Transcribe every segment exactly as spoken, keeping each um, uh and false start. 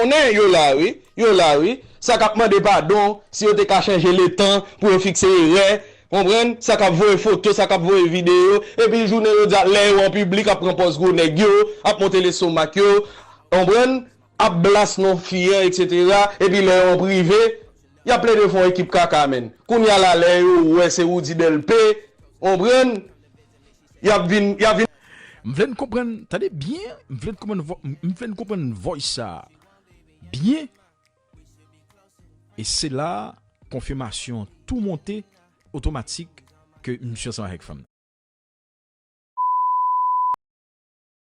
Konnen yo la wi, yo la wi. Sa k ap mande padon, si yo te ka chanje letan pou yo fikse erè, konprann? Sa k ap voye foto, sa k ap voye videyo, epi jounen jodi a, lè yo an piblik, ap pran pòz gwo nèg yo, ap monte lestomak yo, konprann? Ap blas non fi an, etsetera, epi lè yo an prive, y ap plede fè yon ekip kaka, menn. Kounye a la, lè yo wè se Roody Delpé, konprann? Y ap vin, y ap vin. M vle n konprann, tande byen, m vle n konprann vo-, m vle n konprann voice sa a byen. E se la konfimasyon tou monte otomatik ke misye ansanm avèk fanm nan.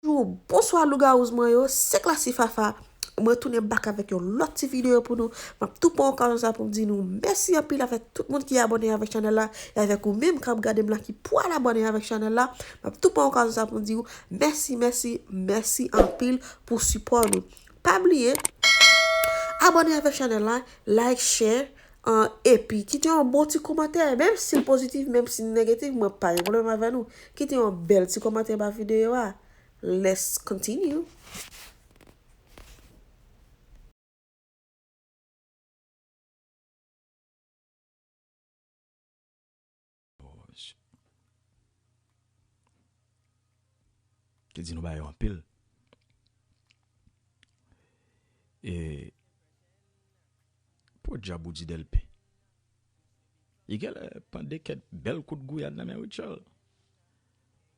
Bonjou, bonswa lougawouz mwen yo, se Classy Fafa. Mwen tounen back avèk yon lòt ti videyo pou nou. M ap tou pran okazyon sa pou m di nou mèsi anpil avèk tout moun ki abòne avèk chanèl la, e avèk ou menm k ap gade m la ki pral abòne avèk chanèl la. M ap tou pran okazyon sa pou m di w mèsi, mèsi, mèsi anpil pou sipò nou. Pa bliye abòne avèk chanèl la, like, share, an, epi kite yon bon ti kòmantè, menm si l pozitif, menm si l negatif, mwen pa gen pwoblèm avè nou. Kite yon bèl ti kòmantè ba videyo a. Let's continue. Te di nou bagay yo anpil. E podyab Roody Delpé. Li genlè pran de kèk bèl kout gouyad nan men Rutshelle.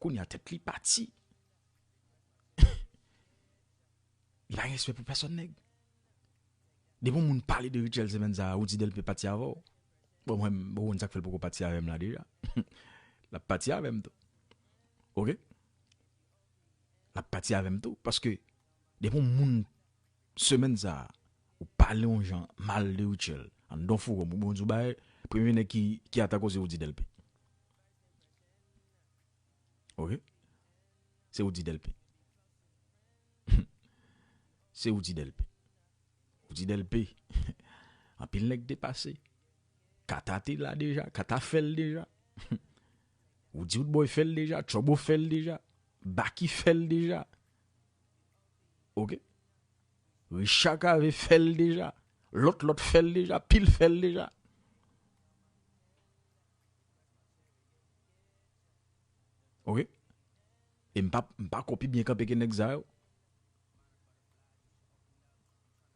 Kounye a tèt li pati. Li pa gen respè pou pèsòn nèg. Depi yon moun pale de Rutshelle semèn sa a, Roody Delpé pati avè w. Bon, mwen, m pa konn sa k fè l poko pati avè m la deja. L ap pati avè m tou. Oke? L ap pati avè m tou. Paske depi yon moun semèn sa a, ou pale yon jan mal de Rutshelle anndan yon forum, ou bon di w bagay, premye nèg ki, ki atake w se Roody Delpé. Oke? Se Roody Delpé. Se Roody Delpé. Roody Delpé. Anpil nèg te pase. Kata te la deja, Kata fè l deja. Roody Roodboy fè l deja, Trouble fè l deja, Baky fè l deja. Oke? Richard Cavé fè l deja. Lòt lòt fè l deja, pil fè l deja. Oke? E m pa, m pa ko pi byen kanpe ke nèg sa yo.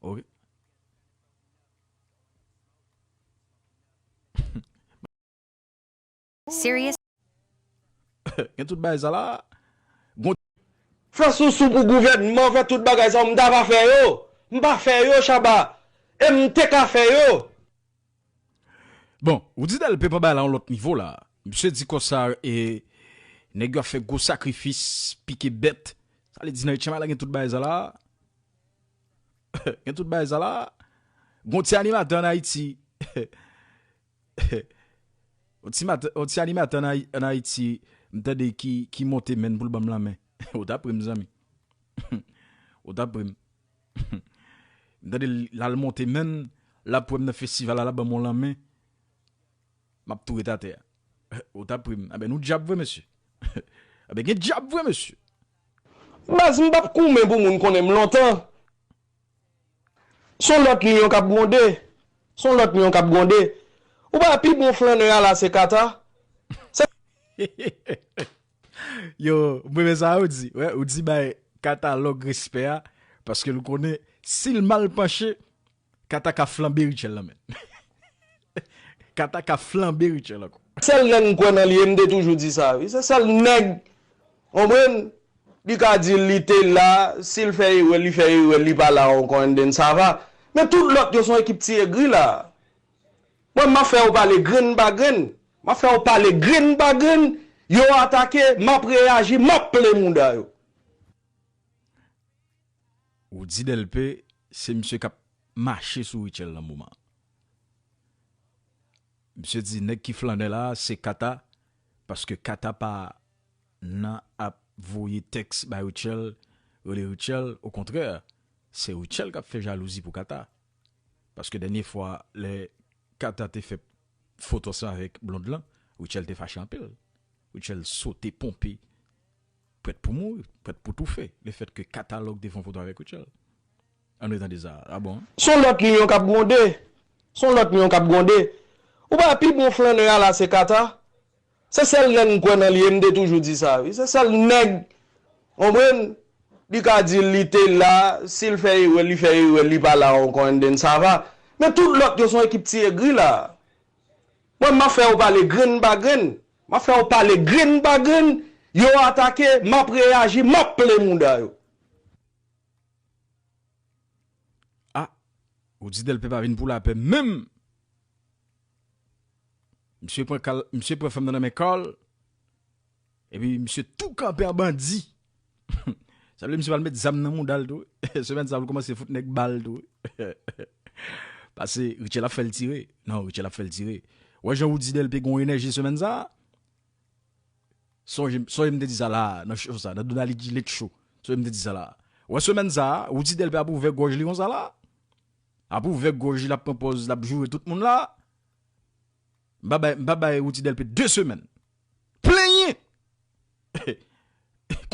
Oke? Serious? Gen tout bagay sa la. Gon... Fè sousou pou gouvènman, fè tout bagay sa yo, m ta va fè yo. M pa fè yo, Shabba. E m te ka fè yo. Bon, Roody Delpé pran bagay la yon lòt nivo la. Misye di konsa, e, nèg yo ap fè gwo sakrifis, pike bèt. Sa vle di nan etchanm la gen tout bagay sa la. Gen tout bagay sa la. Gon ti animatè ann Ayiti. Yon ti mat-, yon ti animatè ann Ayi-, ann Ayiti, m tande ki, ki monte menn pou l ban m lanmen. Ou ta pri m, zanmi. Ou ta pri m. M tande l, l al monte menn, l ap wè m nan festival la, l ap ban m yon lanmen. M ap tou ret atè a. Ou ta pri m. Anben, nou dyab vre, mesye. Anben, gen dyab vre, mesye. Baz, m p ap koumen pou moun konnen m lontan. S on lòt lyon k ap gwonde. S on lòt lyon k ap gwonde. Ou pa pi bon flannè a la, se Kata. Se... Yo, m renmen sa ou di. Wè, ou di bay Kata lòg respè a, paske l konnen si l mal panche, Kata ka flanbe Rutshelle lan menm. Kata ka flanbe Rutshelle ankò. Sèl nèg m kwè nan li, e m te toujou di sa, wi. Se sèl nèg, konprann, li ka di li te la, si l fè erè, li fè erè, li pa la ankò, and then sa va. Men tout lòt yo se yon ekip ti egri la. Mwen, m ap fè yo pale grenn pa grenn. M ap fè yo pale grenn pa grenn. Yo atake, m ap reyaji, m ap plen mouda yo. Roody Delpé, se misye k ap mache sou Rutshelle nan moman. Misye di nèg ki flannè la, se Kata, paske Kata pa nan ap voye tèks bay Rutshelle, rele Rutshelle, okontrè, se Rutshelle k ap fè jalouzi pou Kata. Paske dènye fwa, lè Kata te fè foto ansanm avèk Blonde lan, Rutshelle te fache anpil. Rutshelle sote, ponpe, prèt pou mouri, prèt pou toufe, lefètke Kata lòg te fè yon foto avèk Rutshelle. Ann retande sa. A bon? Se yon lòt lyon k ap gwonde. Se yon lòt lyon k ap gwonde. Ou pa pi bon flannè a la se Kata. Se sèl nèg m kwè nan li e m te toujou di sa wi. Se sèl nèg, konprann, li ka di li te la, si l fè erè, li fè erè, li pa la ankò and then sa va. Men tout lòt yo se yon ekip ti egri la. Mwen m ap fè yo pale grenn pa grenn. M ap fè yo pale grenn pa grenn. Yo atake, m ap reyaji, m ap plen mouda yo. Ah, Roody Delpé pa vin pou lapè menm. Misye pran kal, misye pran fanm nan nan men Carl. Epi misye tou kanpe an bandi. Sa vle misye pral met zam nan mouda l tou. Semèn sa pou l kòmanse fout nèg bal tou. Pase Richel ap fè l tire. Non, Richel ap fè l tire. Wè jan Roody Delpé gon enèji semèn sa. Sonje, sonje m te di sa la, nan show sa, nan Donali Gillette Show. Sonje m te di sa la. Wè semèn sa, Roody Delpé ap ouvè gòj li konsa la. Ap ouvè gòj li, l ap pran pòz, l ap joure tout moun la. M pa bay, m pa bay Roody Delpé de semèn. Plenyen!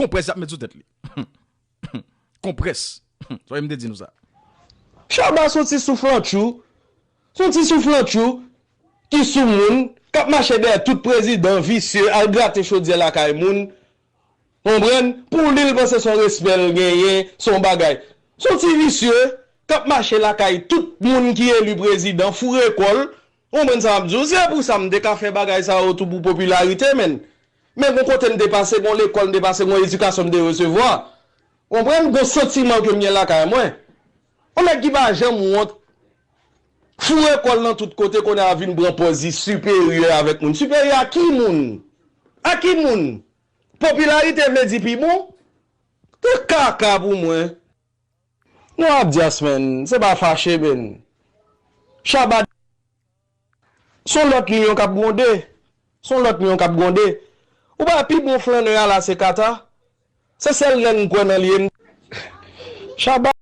Konprès y ap met sou tèt li. Konprès. Sonje m te di nou sa. Shabba se yon ti souflantchou. Se yon ti souflantchou ki sou moun, k ap mache dèyè tout prezidan, visye, al grate chodyè lakay moun. Konprann? Pou li, l panse se yon respè l genyen, se yon bagay. Se yon ti visye k ap mache lakay tout moun ki eli prezidan, foure kò l. Konprann sa m ap di w? Se pou sa m te ka fè bagay sa yo tou pou popilarite, menn. Men gon kote m te pase, gon lekòl m te pase, gon edikasyon m te resevwa. Konprann? Gon santiman ke m gen lakay mwen. Yon nèg ki pa janm wont, foure kò l nan tout kote, kounye a vin pran pòz li siperyè avèk moun. Siperyè a ki moun? A ki moun? Popilarite vle di pi bon? Te kaka pou mwen. Nou ap dyas, menn, se pa fache, menn. Shabba. Se yon lòt lyon k ap gwonde. Se yon lòt lyon k ap gwonde. Ou pa pi bon flannè a la se Kata. Se sèl nèg m kwè nan li e m. Shabba.